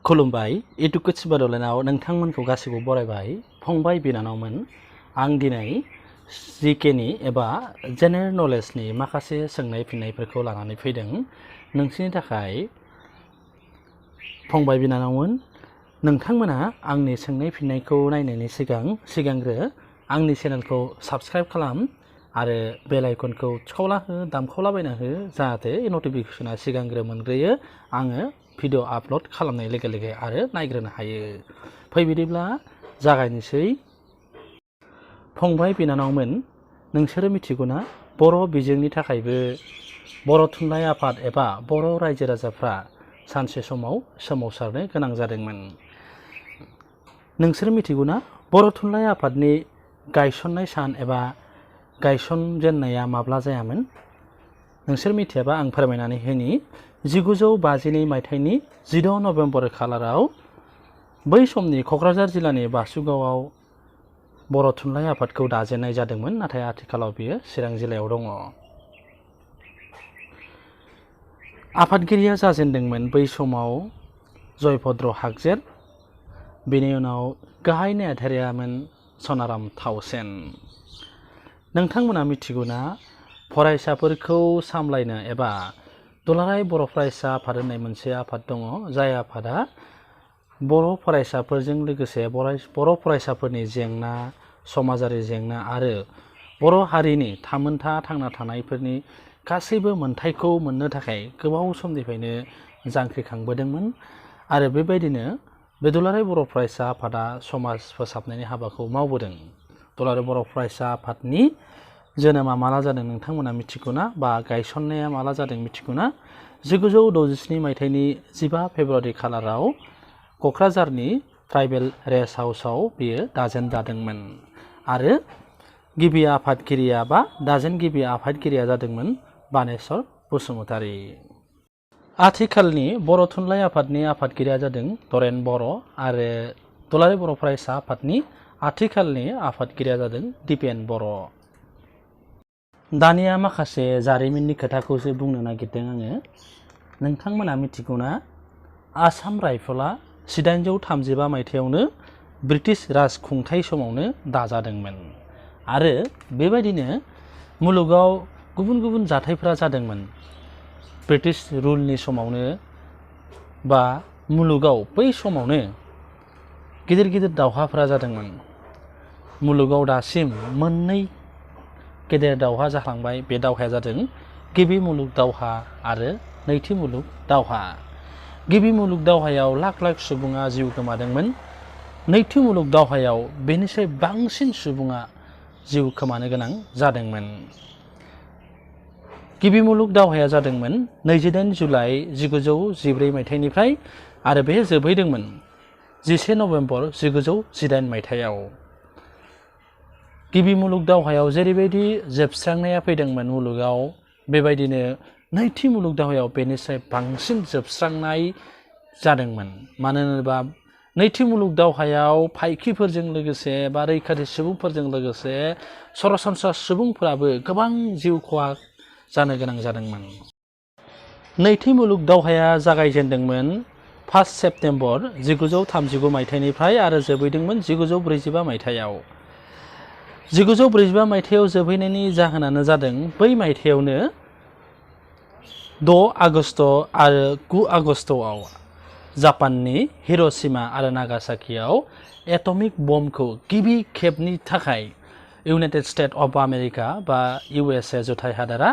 खुलुमबाय इडुकेसन बड'लेण्डआव नोंथांमोनखौ गासिबो बरायबाय फंबाय बिनानावमोन आं दिनै जिकेनि एबा जेनेरेल नलेजनि माखासे सोंनाय फिननायफोरखौ लानानै फैदों नोंसिनि थाखाय फंबाय बिनानावमोन नोंथांमोना आंनि सोंनाय फिननायखौ नायनायनि सिगांग्रो आंनि चेनेलखौ साबस्क्राइब खालाम आरो बेल आइकनखौ थिखावला हो दामखावलाबायना हो जाहाथे नटिफिकेसना सिगांग्रो मोनग्रोयो आङो भिडिअ आपल'ड खालामनाय लोगो लोगो आरो नायग्रोनो हायो फै बिदिब्ला जागायनोसै फंबाय बिनानावमोन नोंसोरो मिथिगौना बर' बिजोंनि थाखायबो बर' थुनलाइ आफाद एबा बर' रायजो राजाफ्रा सानसे समाव सोमावसारनो गोनां जादोंमोन नोंसोर मिथिगौना बर' थुनलाइ आफादनि गायसननाय सान एबा गायसनजेननाया माब्ला जायामोन नोंसोर मिथियाबा आं फोरमायनानै होनि 1952 मायथाइनि 16 नभेम्बर खालाराव बै समनि क'क्राझार जिल्लानि बासुगावआव बर' थुनलाइ आफादखौ दाजेननाय जादोंमोन नाथाय आथिखालाव बियो चिरां जिल्लायाव दङ आफादगिरिया जाजेनदोंमोन बै समाव जयभद्र हागजेर बेनि उनाव गाहाय नेहाथारियामोन सनाराम थाउसेन नोंथांमोना मिथिगौना फरायसाफोरखौ सामलायनो एबा दुलाराय बर' फरायसा आफाद होननाय मोनसे आफाद दङ जाय आफादा बर' फरायसाफोरजों लोगोसे बर' फरायसाफोरनि जेंना समाजारि जेंना आरो बर' हारिनि थामोनथा थांना थानायफोरनि गासैबो मोनथायखौ मोननो थाखाय गोबाव समनिफ्रायनो जांख्रिखांबोदोंमोन आरो बेबायदिनो बे दुलाराय बर' फरायसा आफादा समाज फोसाबनायनि हाबाखौ मावबोदों दुलाराय बर' फरायसा आफादनि जोनोमा माला जादों नोंथांमोना मिथिगौना बा गायसननाया माला जादों मिथिगौना 1967 मायथाइनि 15 फेब्रुवारि खालाराव क'क्राझारनि ट्राइबेल रेस्ट हाउसआव बियो दाजेनजादोंमोन आरो गिबि आफादगिरिया बा दाजेनगिरि आफादगिरिया जादोंमोन बानेश्वर बसुमतारी आथिखालनि बर' थुनलाइ आफादनि आफादगिरिया जादों दरेन बर' आरो दुलाराय बर' फरायसा आफादनि आथिखालनि आफादगिरिया जादों दिपेन बर' दानिया माखासे जारिमिननि खोथाखौसो बुंनो नागिरदों आङो नोंथांमोना मिथिगौना आसाम राइफला 1835 मायथाइयावनो ब्रिटिश राजखुंथाय समावनो दाजादोंमोन आरो बेबायदिनो मुलुगाव गुबुन गुबुन जाथायफोरा जादोंमोन ब्रिटिश रुलनि समावनो बा मुलुगाव बै समावनो गिदिर गिदिर दावहाफोरा जादोंमोन मुलुगाव दासिम मोननै गेदेर दावहा जाखांबाय बे दावहाया जादों गिबि मुलुग दावहा आरो नैथि मुलुग दावहा गिबि मुलुग दावहायाव लाख लाख सुबुङा जिउ गोमादोंमोन नैथि मुलुग दावहायाव बेनिफ्राय बांसिन सुबुङा जिउ खोमानो गोनां जादोंमोन गिबि मुलुग दावहाया जादोंमोन 28 जुलाइ 1914 मायथाइनिफ्राय आरो बे जोबहैदोंमोन 11 नभेम्बर 1918 मायथाइयाव गिबि मुलुग दावहायाव जेरैबायदि जोबस्रांनाया फैदोंमोन मुलुगाव बेबायदिनो नैथि मुलुग दावहायाव बेनिफ्राय बांसिन जोबस्रांनाय जादोंमोन मानो होनोबा नैथि मुलुग दावहायाव फायखिफोरजों लोगोसे बा रैखाथि सुबुंफोरजों लोगोसे सरासनस्रा सुबुंफोराबो गोबां जिउ खहा जानो गोनां जादोंमोन नैथि मुलुग दावहाया जागायजेनदोंमोन 1 सेप्तेम्बर 1939 मायथाइनिफ्राय आरो जोबहैदोंमोन 1945 मायथाइयाव 1945 मायथाइयाव जोबहैनायनि जाहोनानो जादों बै मायथाइयावनो 6 आगस्ट आरो 9 आगस्टआव जापाननि हिर'शिमा आरो नागासाकियाव एटमिक बमखौ गिबि खेबनि थाखाय इउनाइटेड स्टेट्स अफ आमेरिका बा USA जुथाइ हादरा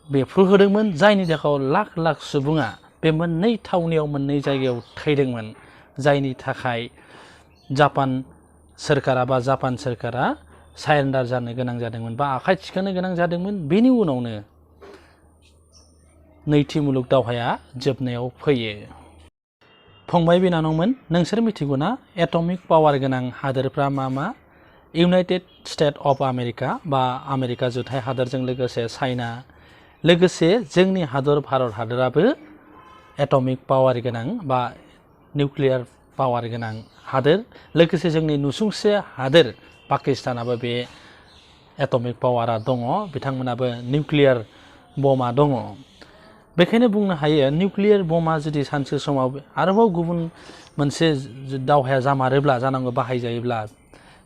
बेफ्रुहोदोंमोन जायनि थाखाय लाख लाख सुबुङा बे मोननै थावनियाव मोननै जायगायाव थैदोंमोन जायनि थाखाय जापान सोरखारा सारेन्डार जानो गोनां जादोंमोन बा आखाइ थिखांनो गोनां जादोंमोन बेनि उनावनो नैथि मुलुग दावहाया जोबनायाव फैयो फंबाय बिनानावमोन नोंसोर मिथिगौना एटमिक पावार गोनां हादोरफ्रा मा मा इउनाइटेड स्टेट्स अफ आमेरिका बा आमेरिका जुथाइ हादोरजों लोगोसे चाइना लोगोसे जोंनि हादर भारत हादराबो एटमिक पावार गोनां बा निउक्लियार पावार गोनां हादोर लोगोसे जोंनि नुसुंसे हादोर पाकिस्तानाबो बे एटमिक पावारा दङ बिथांमोनाबो निउक्लियार बमा दङ बेखायनो बुंनो हायो निउक्लियार बमा जुदि सानसे समाव आरोबाव गुबुन मोनसे दावहाया जामारोब्ला जानांगौ बाहायजायोब्ला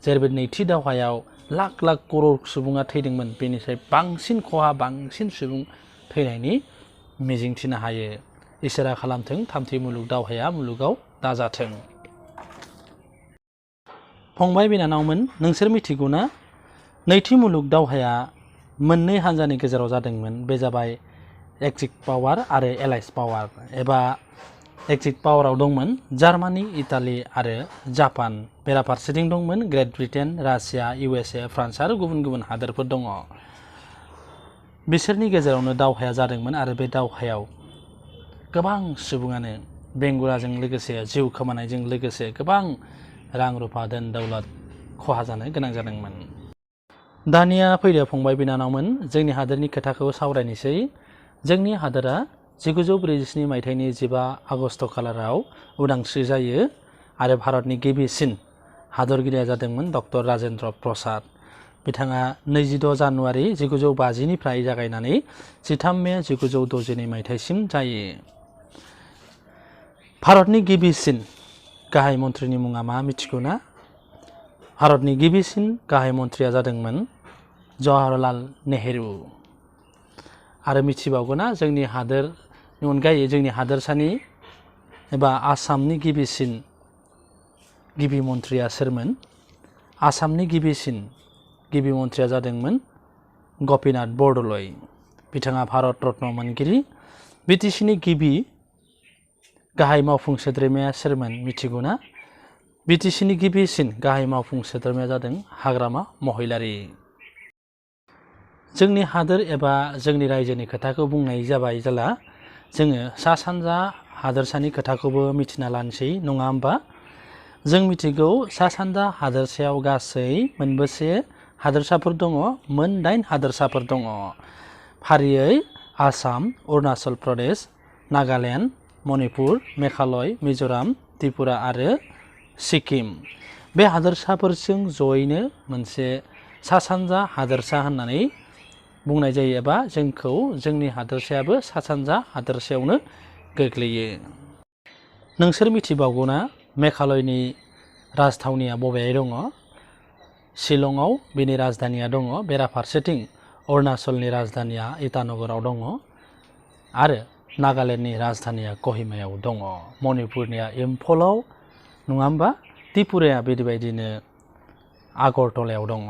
जेरैबायदि नैथि दावहायाव लाख लाख करोड़ सुबुङा थैदोंमोन बेनिफ्राय बांसिन खहा बांसिन सुबुं थैनायनि मिजिंथिनो हायो। इसोरा खालामथों थामथि मुलुग दावहाया मुलुगाव दाजाथों। फंबाय बिनानावमोन, नोंसोर मिथिगौना नैथि मुलुग दावहाया मोननै हान्जानि गेजेराव जादोंमोन। बे जाबाय एक्सिस पावार आरो एलाइज पावार। एबा एक्सिस पावाराव दंमोन जार्मानी, इटाली आरो जापान। बेराफारसेथिं दंमोन great Britain, Russia, USA, France आरो गुबुन गुबुन हादोरफोर दङ। बिसोरनि गेजेरावनो दावहाया जादोंमोन आरो बे दावहायाव गोबां सुबुङानो बेंगुराजों लोगोसे जिउ खोमानायजों लोगोसे गोबां रां रुफा धोन दौलत खहा जानो गोनां जादोंमोन। दानिया फैदो फंबाय बिनानावमोन, जोंनि हादोरनि खोथाखौ सावरायनोसै। जोंनि हादोरा 1947 मायथाइनि 15 आगस्ट खालाराव उदांस्रि जायो आरो भारतनि गिबिसिन हादरगिरिया जादोंमोन डक्टर राजेन्द्र प्रसाद। बिथाङा 22 जानुवारि 1950 निफ्राय जागायनानै 13 मे 1962 मायथाइसिम जायो। भारतनि गिबिसिन गाहाय मन्थ्रिनि मुङा मा मिथिगौना? भारतनि गिबिसिन गाहाय मन्थ्रिया जादोंमोन जवाहरलाल नेहरू। आरो मिथिबावगौना जोंनि हादोरनि अनगायै जोंनि हादोरसानि एबा आसामनि गिबिसिन गिबि मन्थ्रिया सोरमोन? आसामनि गिबिसिन गिबि मन्थ्रिया जादोंमोन गपिनाथ बरदलै। बिथाङा भारत रत्न मोनगिरि। BTCनि गिबि गाहाय मावफुं सोद्रोमाया सोरमोन मिथिगौना? BTCनि गिबिसिन गाहाय मावफुं सोद्रोमाया जादों हाग्रामा महिलारि। जोंनि हादोर एबा जोंनि रायजोनि खोथाखौ बुंनाय जाबाय जेला जोङो सा सानजा हादोरसानि खोथाखौबो मिथिना लानोसै, नङा होमबा? जों मिथिगौ सा सानजा हादोरसायाव गासै मोनबेसे हादोरसाफोर दङ? मोन 8 हादोरसाफोर दङ। फारियै आसाम, अरुणाचल प्रदेश, नागालेण्ड, मणिपुर, मेघालय, मिज'राम, त्रिपुरा आरो सिक्किम। बे हादोरसाफोरजों जयैनो मोनसे सा सानजा हादोरसा होननानै बुंनाय जायो एबा जोंनि हादोरसायाबो सा सानजा हादोरसायावनो गोग्लैयो। नोंसोर मिथिबावगौना मेघालयनि राजथावनिया बबेहाय दङ? शिलंआव बेनि राजधानिया दङ। बेराफारसेथिं अरुणाचलनि राजधानिया इटानगराव दङ आरो नागालेण्डनि राजधानिया कहिमायाव दङ। मणिपुरनिया इम्फलाव, नङा होमबा? त्रिपुराया बेबायदिनो आगरतलायाव दङ।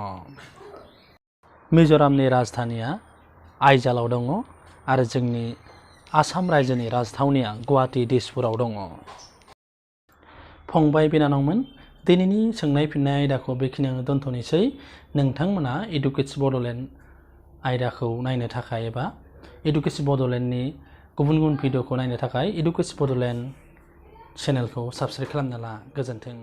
मिज'रामनि राजधानिया आइजालाव दङ आरो जोंनि आसाम रायजोनि राजथावनिया गुवाहाटी दिसपुराव दङ। फंबाय बिनानावमोन, दिनैनि सोंनाय फिननाय आयदाखौ बेखिनियावनो दोनथ'नोसै। नोंथांमोना इडुकेट्स बड'लेण्ड आयदाखौ नायनो थाखाय एबा इडुकेट्स बड'लेण्डनि गुबुन गुबुन भिडिअखौ नायनो थाखाय इडुकेट्स बड'लेण्ड चेनेलखौ साबस्क्राइब खालामना ला। गोजोन्थों।